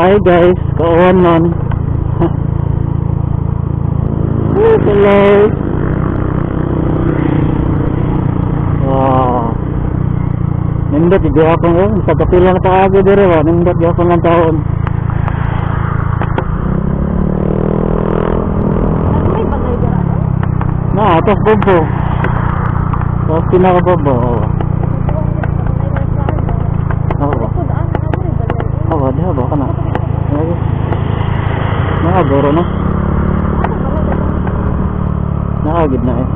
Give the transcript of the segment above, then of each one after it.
Hi guys, kauwan nun. Hello. Wow. Nindot gihapon ko. Sa kapila na paagi dire ba. Nindot gihapon lang taon. May balay dira no? Na, atos bobo. Tapos pinaka-bobo. Oo. Oo. Oo, di ba ka na? Oo. Nakagoro na. Nakagid na eh.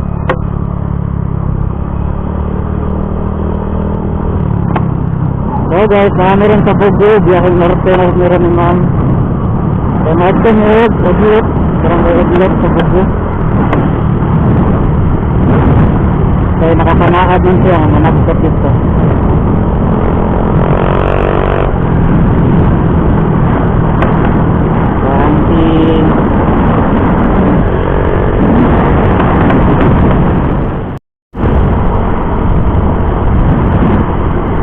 So guys, marami rin sa Bogo, biyaheng norte na meron ni ma'am. So maadto ni og udlot, barangay Udlot sa Bogo. Kaya nakapanaad din siya, managkot dito. Camping.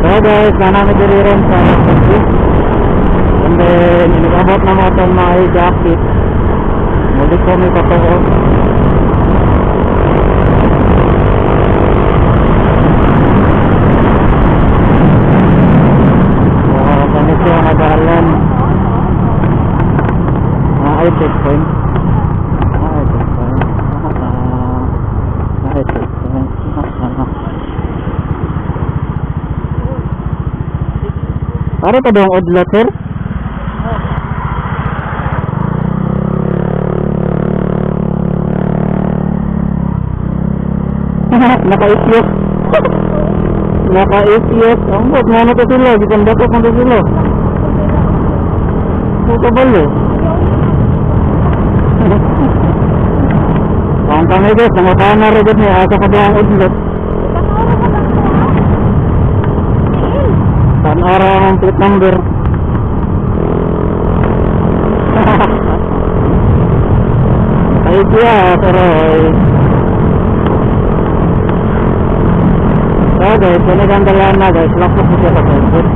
So guys, nanami diri ron sa Bogo. And then, inabot na mo itong mga jacket. Muli ko may patoo. So, kami siya nagalan. Ay, checkpoint. Ay, checkpoint. Ay, checkpoint. Para pa dong udlot, sir? Naka-isyos. Naka-isyos. Ang bot, nga na to sila. Gikan dato kung to sila. Puta balo. Ang kami guys, nangutahan na rin niya. Asa pa ang udlot. Saan ara ang plate number? Ay siya, pero ay. So guys, kung ang dalaan na guys, lakot mo siya sa comfort.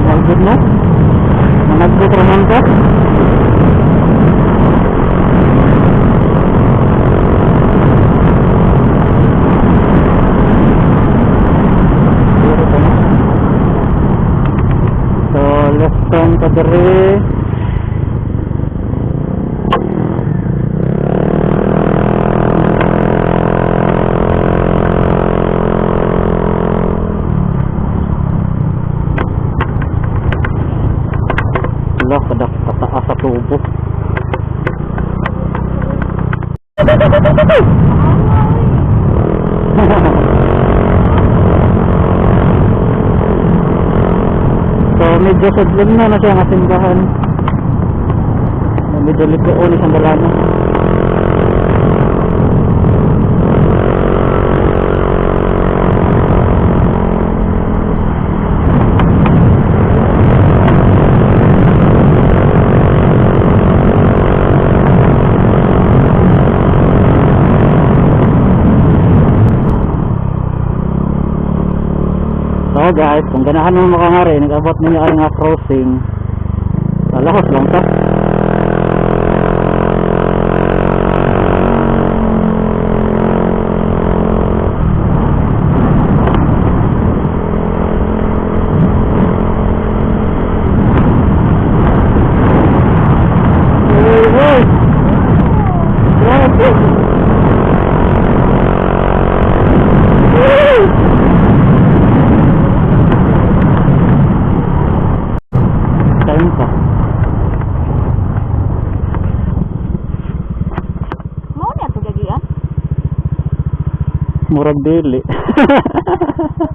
Malgod na. Managod raman ka. So, left turn ka diri. Wala, kadak kataas sa tubo. So medyo sudlon na na siya nga simbahan. Medyo likoon isang dalana. So guys, kung ganahan mo makangari, nag-abot ninyo ay nga crossing. Alahos lang ta. Hey, hey! Grabe! Hey! Time pa. Mao na to gagian? Murag dili.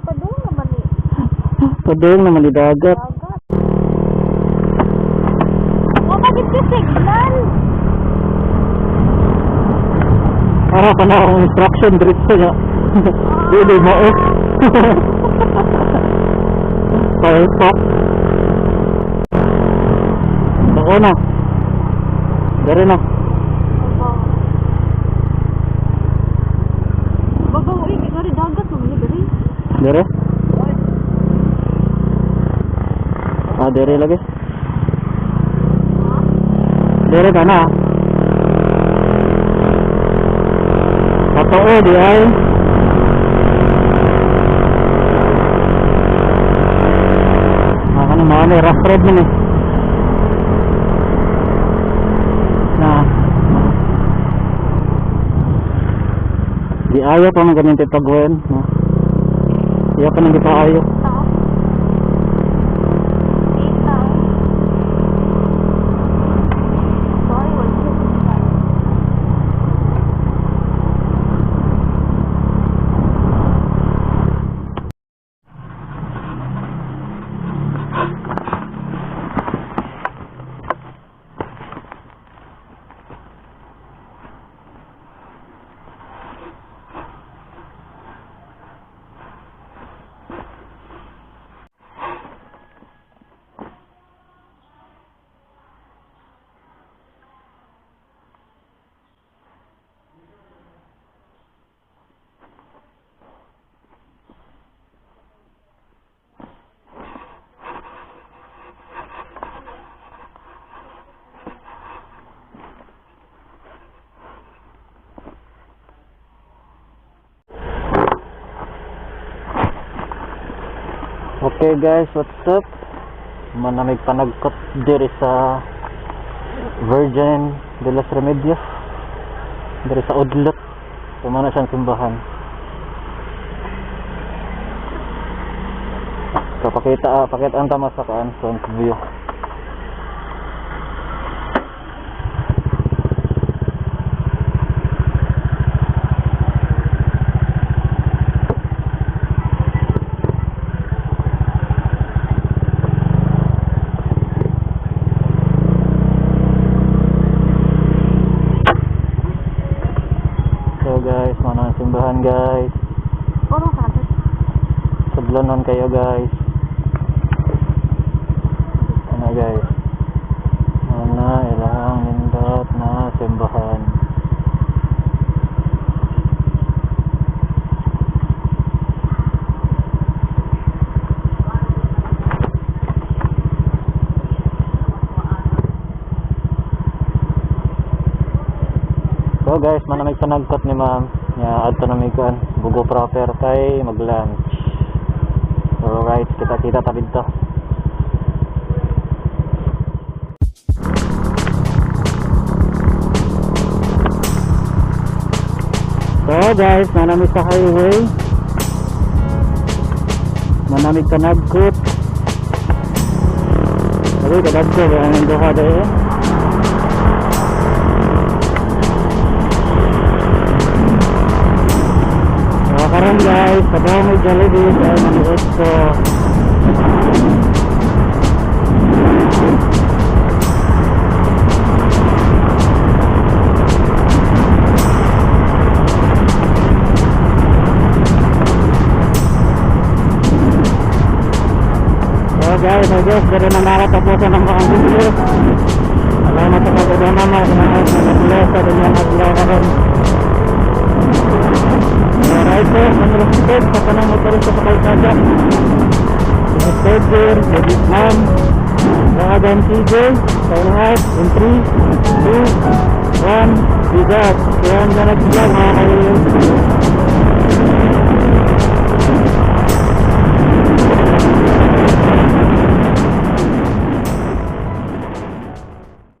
Padung naman ni. Padung naman ni dagat. Dagat. Wa pa gid signal. Para pa na akong instruction diretso nga. Dili mao. Firefox. Oo na. Dari na. Babaw eh, kay dagat man ni diri. Dari? Ah, dere lagi. Dere ka na. Totoo di ay. Ah, ano mga ni rough road man eh. Na. Di ayo pa man ganyan pagwen, no? Iya pa nang di pa ayo. Tao. Dito. Sorry, wala siya. Okay guys, what's up? Manamig panagkot diri sa Virgin de los Remedios. Diri sa Udlot. Pumana siyang simbahan. So pakita pakita ang tama sa kaan front view. So guys, mana ang simbahan guys. Oro ka na. Sablonon kayo guys. Ano guys? Mana ilang nindot na simbahan. So guys, manamig panagkot ni ma'am. Nya adto na may kuan, Bugo proper kay mag-lunch. Alright, kita-kita ta didto. So guys, manamig sa highway. Manamig kanagkot. Sabi, kadagko, kaya nang duha dahil. So karon guys, padaw may Jollibee dahil nanood ko. So guys, I guess ganun na nakatapusan ang mga video. Salamat sa pag-uuna mo, mga sa inyong adlaw karon. Alright sir, manrespect sa kanang motorista sa kalsada. This is Pedro, David Ma'am, Raagan TJ, sign out in 3, 2, 1, be back. Kaya ang next vlog mga kaibigan.